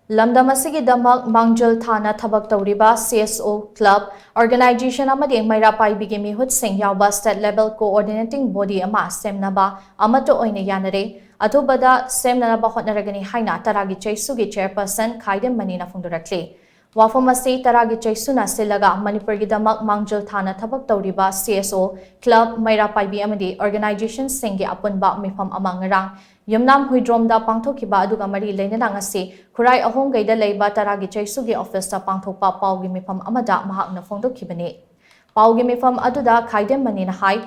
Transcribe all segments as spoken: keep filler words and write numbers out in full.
ꯂꯝꯗꯝ ꯑꯁꯤꯒꯤꯗꯃꯛ ꯃꯥꯡꯖꯤꯜ ꯊꯥꯅ ꯊꯕꯛ ꯇꯧꯔꯤꯕ C S O, club, organization ꯑꯃꯗꯤ ꯃꯩꯔꯥ ꯄꯥꯏꯕꯤꯒꯤ ꯃꯤꯍꯨꯠꯁꯤꯡ ꯌꯥꯎꯕ state level coordinating body ꯑꯃ ꯁꯦꯝꯅꯕ ꯑꯃꯠꯇ ꯑꯣꯏꯅ ꯌꯥꯅꯔꯦ꯫ ꯑꯊꯨꯕꯗ ꯁꯦꯝꯅꯅꯕ ꯍꯣꯠꯅꯔꯒꯅꯤ ꯍꯥꯏꯅ ꯇꯔꯥꯒꯤ ꯆꯩꯁꯨꯒꯤ chairperson ꯈꯥꯏꯗꯦꯝ ꯃꯅꯤꯅ ꯐꯣꯡꯗꯣꯔꯛꯂꯤ꯫ ꯋꯥꯐꯝ ꯑꯁꯤ ꯇꯔꯥꯒꯤ ꯆꯩꯁꯨꯅ ꯁꯤꯜꯂꯒ ꯃꯅꯤꯄꯨꯔꯒꯤꯗꯃꯛ ꯃꯥꯡꯖꯤꯜ ꯊꯥꯅ ꯊꯕꯛ ꯇꯧꯔꯤꯕ C S O, club, ꯃꯩꯔꯥ ꯄꯥꯏꯕꯤ ꯑꯃꯗꯤ organizationꯁꯤꯡꯒꯤ ꯑꯄꯨꯟꯕ ꯃꯤꯐꯝ ꯑꯃ ꯉꯔꯥꯡ ꯌꯨꯝꯅꯥꯝ ꯍꯨꯏꯗ꯭ꯔꯣꯝꯗ ꯄꯥꯡꯊꯣꯛꯈꯤꯕ ꯑꯗꯨꯒ ꯃꯔꯤ ꯂꯩꯅꯅ ꯉꯁꯤ ꯈꯨꯔꯥꯏ ꯑꯍꯣꯡꯒꯩꯗ ꯂꯩꯕ ꯇꯔꯥꯒꯤ ꯆꯩꯁꯨꯒꯤ officeꯇ ꯄꯥꯡꯊꯣꯛꯄ ꯄꯥꯎꯒꯤ ꯃꯤꯐꯝ ꯑꯃꯗ ꯃꯍꯥꯛꯅ ꯐꯣꯡꯗꯣꯛꯈꯤꯕꯅꯤ꯫ ꯄꯥꯎꯒꯤ ꯃꯤꯐꯝ ꯑꯗꯨꯗ ꯈꯥꯏꯗꯦꯝ ꯃꯅꯤꯅ ꯍꯥꯏ,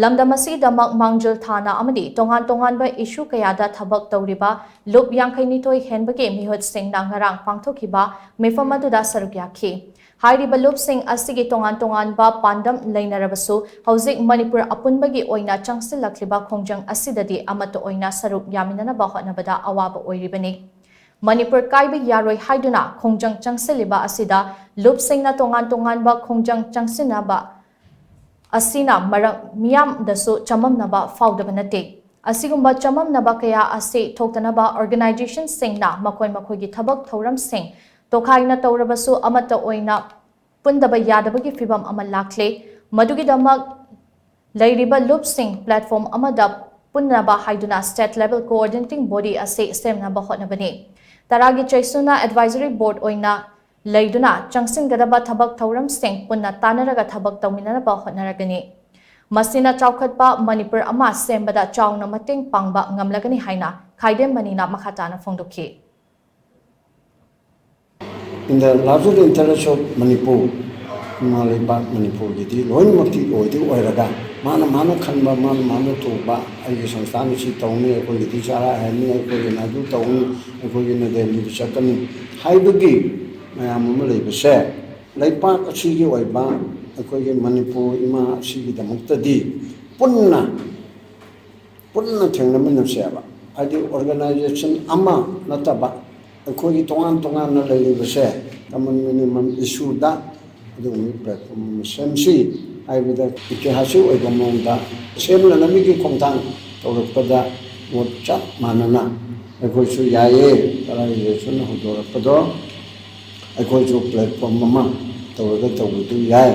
ꯂꯝꯗꯝ ꯑꯁꯤꯒꯤꯗꯃꯛ ꯃꯥꯡꯖꯤꯜ ꯊꯥꯅ ꯑꯃꯗꯤ ꯇꯣꯉꯥꯟ ꯇꯣꯉꯥꯟꯕ issue ꯀꯌꯥꯗ ꯊꯕꯛ ꯇꯧꯔꯤꯕ ꯂꯨꯞ ꯌꯥꯡꯈꯩꯅꯤꯊꯣꯏ ꯍꯦꯟꯕꯒꯤ ꯃꯤꯍꯨꯠꯁꯤꯡꯅ ꯉꯔꯥꯡ ꯄꯥꯡꯊꯣꯛꯈꯤꯕ ꯃꯤꯐꯝ ꯑꯗꯨꯗ ꯁꯔꯨꯛ ꯌꯥꯈꯤ꯫ ꯍꯥꯏꯔꯤꯕ ꯂꯨꯞꯁꯤꯡ ꯑꯁꯤꯒꯤ ꯇꯣꯉꯥꯟ ꯇꯣꯉꯥꯟꯕ ꯄꯥꯟꯗꯝ ꯂꯩꯅꯔꯕꯁꯨ, ꯍꯧꯖꯤꯛ ꯃꯅꯤꯄꯨꯔ ꯑꯄꯨꯟꯕꯒꯤ ꯑꯣꯏꯅ ꯆꯪꯁꯤꯜꯂꯛꯂꯤꯕ ꯈꯣꯡꯖꯪ ꯑꯁꯤꯗꯗꯤ ꯑꯃꯠꯇ ꯑꯣꯏꯅ ꯁꯔꯨꯛ ꯌꯥꯃꯤꯟꯅꯅꯕ ꯍꯣꯠꯅꯕꯗ ꯑꯋꯥꯕ ꯑꯣꯏꯔꯤꯕꯅꯤ꯫ ꯃꯅꯤꯄꯨꯔ ꯀꯥꯏꯕ ꯌꯥꯔꯣꯏ ꯍꯥꯏꯗꯨꯅ ꯈꯣꯡꯖꯪ ꯆꯪꯁꯤꯜꯂꯤꯕ ꯑꯁꯤꯗ ꯂꯨꯞꯁꯤꯡꯅ ꯇꯣꯉꯥꯟ ꯇꯣꯉꯥꯟꯕ ꯈꯣꯡꯖꯪ ꯆꯪꯁꯤꯟꯅꯕ ꯑꯁꯤꯅ ꯃꯔꯝ ꯃꯤꯌꯥꯝꯗꯁꯨ ꯆꯃꯝꯅꯕ ꯐꯥꯎꯗꯕ ꯅꯠꯇꯦ꯫ ꯑꯁꯤꯒꯨꯝꯕ ꯆꯃꯝꯅꯕ ꯀꯌꯥ ꯑꯁꯤ ꯊꯣꯛꯇꯅꯕ organizationꯁꯤꯡꯅ ꯃꯈꯣꯏ ꯃꯈꯣꯏꯒꯤ ꯊꯕꯛ ꯊꯧꯔꯝꯁꯤꯡ ꯇꯣꯈꯥꯏꯅ ꯇꯧꯔꯕꯁꯨ ꯑꯃꯠꯇ ꯑꯣꯏꯅ ꯄꯨꯟꯗꯕ ꯌꯥꯗꯕꯒꯤ ꯐꯤꯚꯝ ꯑꯃ ꯂꯥꯛꯂꯦ꯫ ꯃꯗꯨꯒꯤꯗꯃꯛ ꯂꯩꯔꯤꯕ ꯂꯨꯞꯁꯤꯡ platform ꯑꯃꯗ ꯄꯨꯟꯅꯕ ꯍꯥꯏꯗꯨꯅ state level coordinating body ꯑꯁꯤ ꯁꯦꯝꯅꯕ ꯍꯣꯠꯅꯕꯅꯤ꯫ ꯇꯔꯥꯒꯤ ꯆꯩꯁꯨꯅ advisory board ꯑꯣꯏꯅ ꯂꯩꯗꯨꯅ ꯆꯪꯁꯤꯟꯒꯗꯕ ꯊꯕꯛ ꯊꯧꯔꯝꯁꯤꯡ ꯄꯨꯟꯅ ꯇꯥꯟꯅꯔꯒ ꯊꯕꯛ ꯇꯧꯃꯤꯟꯅꯅꯕ ꯍꯣꯠꯅꯔꯒꯅꯤ꯫ ꯃꯁꯤꯅ ꯆꯥꯎꯈꯠꯄ ꯃꯅꯤꯄꯨꯔ ꯑꯃ ꯁꯦꯝꯕꯗ ꯆꯥꯎꯅ ꯃꯇꯦꯡ ꯄꯥꯡꯕ ꯉꯝꯂꯒꯅꯤ ꯍꯥꯏꯅ ꯈꯥꯏꯗꯦꯝ ꯃꯅꯤꯅ ꯃꯈꯥ ꯇꯥꯅ ꯐꯣꯡꯗꯣꯛꯈꯤ꯫ In the larger interest of Manipur, ꯏꯃꯥ ꯂꯩꯕꯥꯛ ꯃꯅꯤꯄꯨꯔꯒꯤꯗꯤ ꯂꯣꯏꯅꯃꯛꯇꯤ ꯑꯣꯏꯗꯤ ꯑꯣꯏꯔꯒ, ꯃꯥꯅ ꯃꯥꯅ ꯈꯟꯕ, ꯃꯥꯅ ꯃꯥꯅ ꯊꯣꯛꯄ, ꯑꯩꯒꯤ ꯁꯪꯁꯊꯥꯟ ꯑꯁꯤ ꯇꯧꯅꯤ, ꯑꯩꯈꯣꯏꯒꯤꯗꯤ ꯆꯔꯥ ꯍꯦꯟꯅꯤ, ꯑꯩꯈꯣꯏꯒꯤꯅ ꯑꯗꯨ ꯇꯧꯅꯤ, ꯑꯩꯈꯣꯏꯒꯤꯅ ꯗꯦꯜꯂꯤꯗ ꯆꯠꯀꯅꯤ ꯍꯥꯏꯕꯒꯤ ꯃꯌꯥꯝ ꯑꯃ ꯂꯩꯕꯁꯦ, ꯂꯩꯄꯥꯛ ꯑꯁꯤꯒꯤ ꯑꯣꯏꯕ ꯑꯩꯈꯣꯏꯒꯤ ꯃꯅꯤꯄꯨꯔ ꯏꯃꯥ ꯑꯁꯤꯒꯤꯗꯃꯛꯇꯗꯤ ꯄꯨꯟꯅ ꯄꯨꯟꯅ ꯊꯦꯡꯅꯃꯤꯟꯅꯁꯦꯕ꯫ ꯍꯥꯏꯗꯤ organization ꯑꯃ ꯅꯠꯇꯕ, ꯑꯩꯈꯣꯏꯒꯤ ꯇꯣꯉꯥꯟ ꯇꯣꯉꯥꯟꯅ ꯂꯩꯔꯤꯕꯁꯦ common minimum issueꯗ ꯑꯗꯨꯒꯨꯝꯕ platform ꯑꯃ ꯁꯦꯝꯁꯤ ꯍꯥꯏꯕꯗ, ꯏꯇꯤꯍꯥꯁꯤꯛ ꯑꯣꯏꯕ ꯃꯑꯣꯡꯗ ꯁꯦꯝꯅꯅꯕꯒꯤ ꯈꯣꯡꯊꯥꯡ ꯇꯧꯔꯛꯄꯗ ꯃꯣꯠ ꯆꯞ ꯃꯥꯟꯅꯅ ꯑꯩꯈꯣꯏꯁꯨ ꯌꯥꯏꯌꯦ, organization ꯍꯧꯗꯣꯔꯛꯄꯗꯣ ꯑꯩꯈꯣꯏꯁꯨ platform ꯑꯃ ꯇꯧꯔꯒ ꯇꯧꯕꯗꯨ ꯌꯥꯏ꯫